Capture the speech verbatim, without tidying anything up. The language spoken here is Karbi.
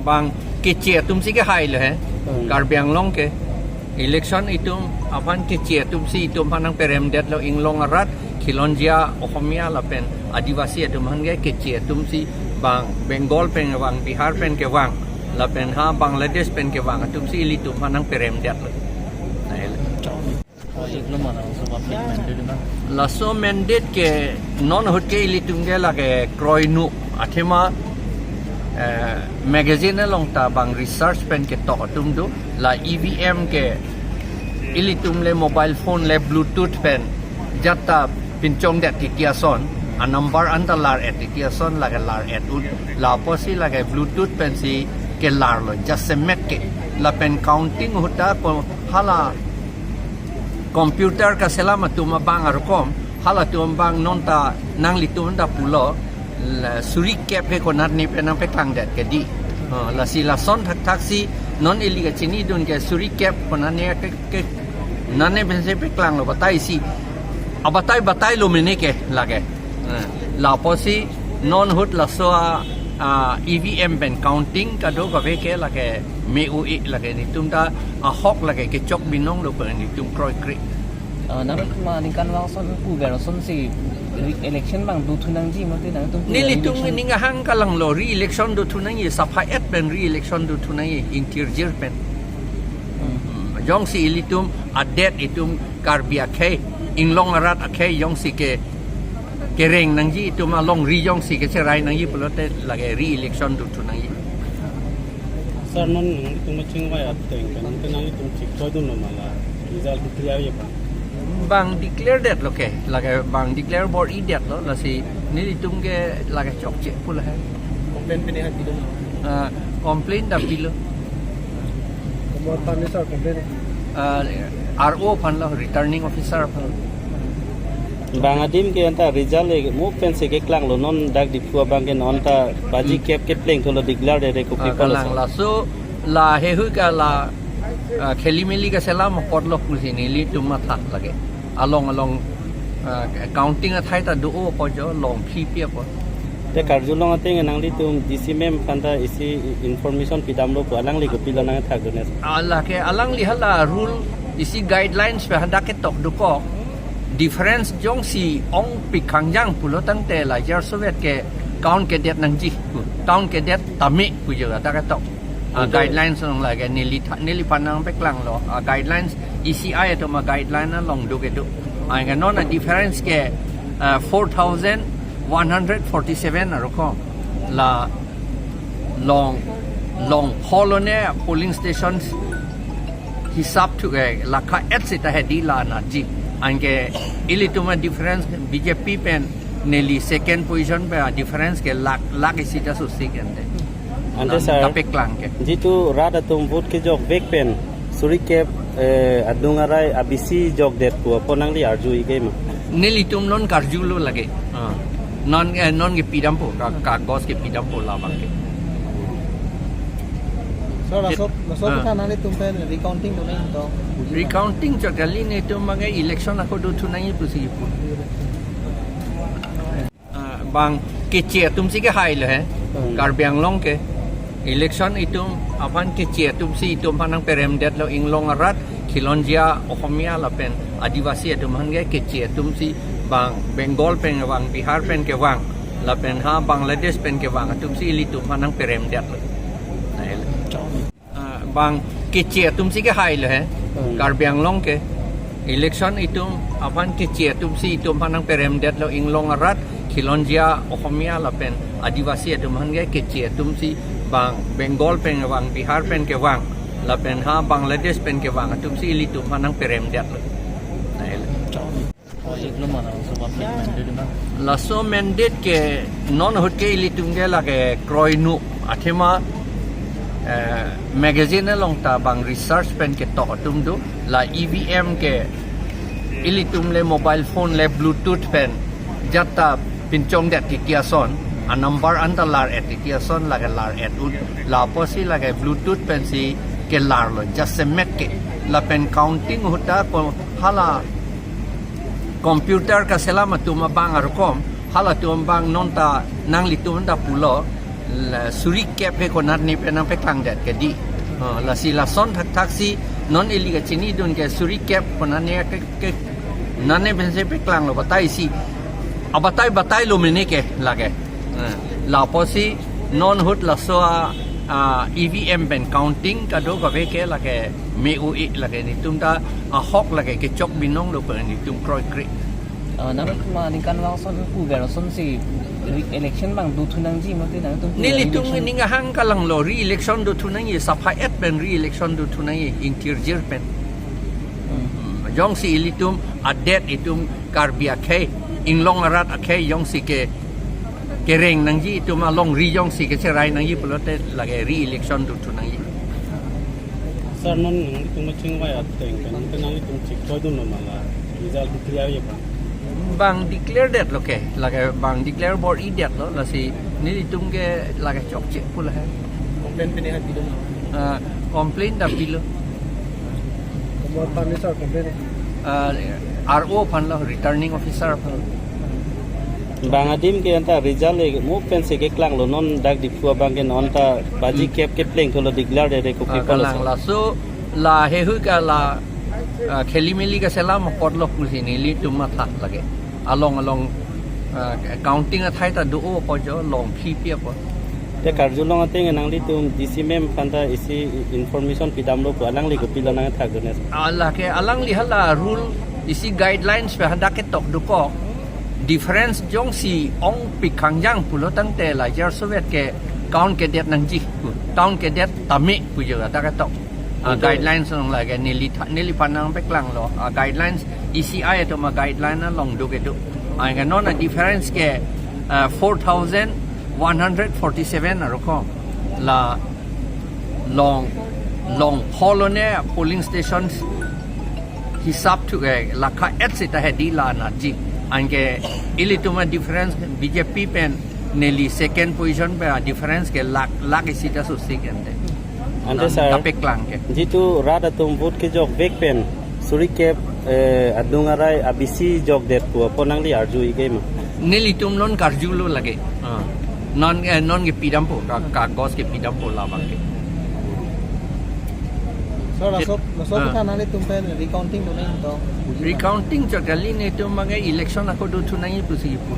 Bang keche atum si kehai lo he. Hmm. Karbi Anglong ke election itum aphan keche atum si itum aphan nangperemdetlo, Inglong arat, Khilonjia Ohomia lapen Adivasi atum aphan ke keche atum si, bang Bengal pen kevang, Bihar pen kevang, lapen ha Bangladesh pen kevang atum si ilitum aphan nangperemdetlo. Laso mandate ke non ahut ke ilitum ke lake kroinu, athema, eh, magazine along ta bang research pen ketok atum do, la E V M ke ilitum le mobile phone le Bluetooth pen jat ta pinchongdet titi ason, a number anta lar-et titi ason, lake lar-et un, lapusi lake Bluetooth pensi kelarlo, jasemet ke, lapen counting ahut ta ko hala computer kaselam atum abang arokom, halatum abang non ta nanglitum ta pulo, la, suri kep ke konatne pen nangpeklangdet ke di. Oh, lasi lason thakthak si non ili kachinidun ke suri kep konatne ke, ke, nane pensi peklanglo batai si. Abatai batai lo mene ke lake. Eh, lapusi non ahut laso a, a, E V M pen counting kadokave ke lake me-oi, lake netum ta ahok lake kechok binong lo pen netum kroikre. Ah, nangtum aningkanvang ason puver ason si re-election bang dothu nangji mate nangtum puver nelitum election? Ning ahang kalanglo, re-election dothu nangji, sapha-et pen re-election dothu nangji, ingtirjir pen. Hmm. Hmm, jongsi ilitum adet itum Karbi akhei, Inglong arat akhei jongsi ke kereng nangji, itum alongri jongsi kecherai nangji pulote lake re-election dothu nangji. Sir, non nangtum chingvai ateng kan, nangtum chikchoi dunlo ma la result declare ye pa? Bang declare detlo ke, lake bang declare bor-idetlo, lasi nelitum ke lake chokche pulo he. Complaint pine ha pilo? Ah, complaint ta pilo. Komat aphan ni sir complaint? Ah, R O aphan lo, returning officer aphan. Bang adim ke anta result le mo pensi keklanglo, non dak Diphu abang ke non ta baji Hmm. kep kepleng tholo, declare det ko Ah, pi polo kalang sir? Laso la hehui ka la, ah, kheli meli kaselam apotlo pusi nelitum matha lake. Along along, ah, counting athai ta do-o apo jo, long phi phi apo. Te karjulong ateng nanglitum D C ma'am aphan ta isi information pidamlo pu, alangli kopilo nangthakdun ne? Lake alangli hala rule isi guidelines pen hadak ketok dokok. Difference jongsi ongpik kangjang pulo tangte la jarso vet ke count kedet nangji pu. Count kedet tame pu jo hadak ketok. Ah, Anto guidelines along lake neli tha-, neliphan nangpeklanglo. Ah, guidelines E C I atum a guideline along do kedo. Anke non a difference ke, ah, four thousand one hundred forty-seven arokom. La long, long pholone polling stations hisap thu ke lakha-et sita hedi la nangji. Anke ilitum a difference B J P pen neli second position pen a difference ke lakh, lakh isi ta susi ke ante. Ante sir, kapeklang ke. Jitu rat atum vote kejokvek pen suri kep, eh, adung arai abisi jokdet pu apo nangli arju-i ke ma? Nelitum non karjulo lake. Ah. Non, eh, non kepidampo, ka-, kagos kepidampo labang ke. So, laso, laso Ah. Kita nanglitum pen recounting do nangji to? Recounting chot kali, netum abang ke election ako dothu nangji pusi pu. Ah, bang keche atum si kehai lo he. Hmm. Karbi Anglong ke election itum aphan keche atum si itum aphan nangperemdetlo, Inglong arat, Khilonjia Ohomia lapen Adivasi atum aphan ke keche atum si, bang Bengal pen kevang, Bihar pen kevang, lapen ha Bangladesh pen kevang atum si ilitum aphan nangperemdetlo. Nai le. Ah, bang keche atum si kehai lo he. Hmm. Karbi Anglong ke election itum aphan keche atum si itum aphan nangperemdetlo, Inglong arat, Khilonjia Ohomia lapen Adivasi atum aphan ke keche atum si, bang Bengal pen kevang, Bihar pen kevang, lapen ha Bangladesh pen kevang atum si ilitum aphan nangperemdetlo. Nai le. Laso mandate ke non ahut ke ilitum ke lake kroinu, athema, eh, magazine along ta bang research pen ketok atum do, la E V M ke ilitum le mobile phone le Bluetooth pen jat ta pinchongdet titi ason, a number anta lar-et titi ason, lake lar-et un, lapusi lake Bluetooth pensi kelarlo, jasemet ke, lapen counting ahut ta ko hala computer kaselam atum abang arokom, halatum abang non ta nanglitum ta pulo, La suri kep ke konatne pen nangpeklang det ke di. Oh, lasi lason thakthak si non ili kachinidun ke suri kep konatne ke, ke nane pensi peklang lo batai si. Abatai batai lo mene ke lake. Eh, lapusi non ahut laso a, a, E V M pen counting kadokave ke lake me-o-e lake netum ta ahok lake kechok binong lo pen netum kroikre. Ah, nangtum aningkanvang ason puver asonsi re-election abang dothu nangji mate nangtum puver nelitum re-election? Ning ahang kalang lo re-election dothu nangji, sapha-et pen re-election dothu nangji, ingtirjir pen. Hmm. Jongsi ilitum adet itum Karbi akhei, inglong arat akhei jongsi ke kereng nangji, itum alongri jongsi kecherai nangji pulote lake re-election dothu nangji. Sir, non nangtum chingvai ateng pen, pen nangtum chikchoi dun lo ma la result declare ya pa? Bang declare det lo ke, lake bang declare bor-i det lo, lasi nelitum ke lake chokche pu lahai. Complaint pine ha pilo na? Ah, complaint ta pilo. Komor aphan ni sir complaint? Ah, R O aphan lo, returning officer aphan. Bang adim ke anta result le mo pensi keklang lo, non dak Diphu abang ke non ta baji Hmm. kep kepleng tholo declare de de ko Ah, ke polo kalang sir. Laso la hehu ka la, ah, kheli meli ka selam apot lo pusi nelitum matha lake. Along along, ah, counting athai ta do-o apo jo longphi pi apo. Te karjulong ateng nanglitum D C ma'am aphan ta isi information pidam lo pu, alangli kopilo nangthak dun ne? Ala ke alangli hala rule isi guidelines pen hadak ketok dokok. Difference jongsi ongpik kangjang pulo tangte la Jar Soviet ke count kedet nangji pu. Count kedet tame pu jo hadak ketok. Ah, Betul. Guidelines along lake neli tha-, neliphan nangpeklang lo. Ah, guidelines E C I atum a guideline along do kedo. Ah, ke non a difference ke, ah, four thousand one hundred forty-seven aro ko. La long, long pho lo ne polling stations hisap thu ke lakha et sita hedi la naji. Anke ilitum a difference B J P pen neli second position pen a difference ke lakh, lakh isi ta susi ke ante. Ante, sir, kapeklang ke. Jitu rat atum vote kejok vek pen suri kep, eh, adung arai abisi jokdet pu apo nangli arju-i ke ma? Nelitum non karju lo lake. Ah. Non, eh, non kepidampo, ka-, kagos kepidampo labang ke. Sir, laso, laso Ah. Kuthan nanglitum pen recounting do nangji to? Recounting chot kali, netum abang ke election ako dothu nangji pusi kipu.